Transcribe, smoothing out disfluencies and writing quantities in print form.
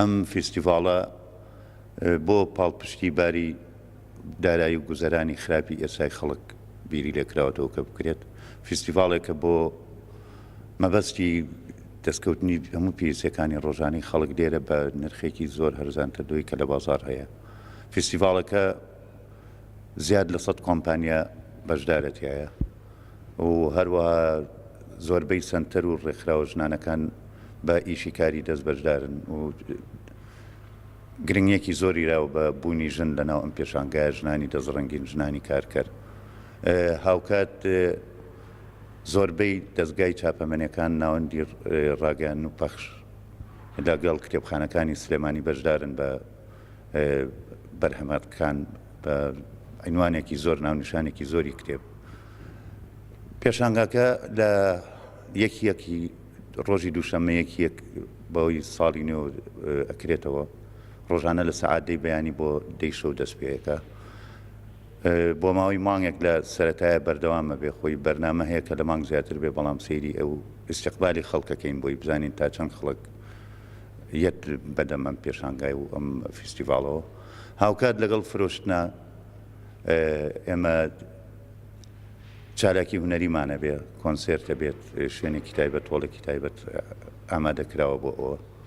ئەم فیستیڤاڵە بۆ پاڵپشتی باری دارایی و گوزەرانی خراپی ئێستای خەڵک بیری لێکراوەتەوە کە بکرێت. فیستیڤاڵێکە بۆ مەبەستی دەستکەوتنی هەموو پێویستیەکانی ڕۆژانەی خەڵک لێرە بە نرخێکی زۆر هەرزانتر لەوەی کە لە بازاڕ هەیە. فیستیڤاڵەکە زیاد لە سەد کۆمپانیا بەشدارە تیایا و هەروەها زۆربەی سەنتەر و ڕێکخراوە ژنانەکان بە ئیشی کاری دەست بەشدارن و گرنگیەکی زۆری راوە بە بوونی ژن لە ناو ئەم پێشانگایە، ژنانی دەستڕەنگین، ژنانی کارکەر. هاوکات زۆربەی دەزگای چاپەمەنیەکان، ناوەندی ڕاگەیاندن و پەخش لەگەڵ کتێبخانەکانی سلێمانی بەشدارن بە بەرهەمەکان بە عینوانێکی زۆر، ناونیشانێکی زۆری کتێب. پێشانگاکە لە یەکی یەکی ڕۆژی دووشەممە یەکی یەک بەوەی ساڵی نوێ ئەکرێتەوە، ڕۆژانە لە سەعات دەی بەیانی بۆ دەی شەو دەست پێ ئەکا. بۆ ماوەی مانگێک لە سەرەتایە بەردەوامە بێ خۆی بەرنامە هەیە کە لە مانگ زیاتر بێ بەڵام سەیری ئەو ئیستیقبالی خەڵکەکەین بۆی بزانین تا چەند خەڵک یەت بەدەم ئەم پێشانگای و ئەم فیستیڤاڵەوە. هاوکات لەگەڵ فرۆشتنا ئێمە چالاکی هونەریمان ئەبێ، کۆنسێرت ئەبێت، شوێنێکی تایبەت، هۆڵێکی تایبەت ئامادە کراوە بۆ ئەوە.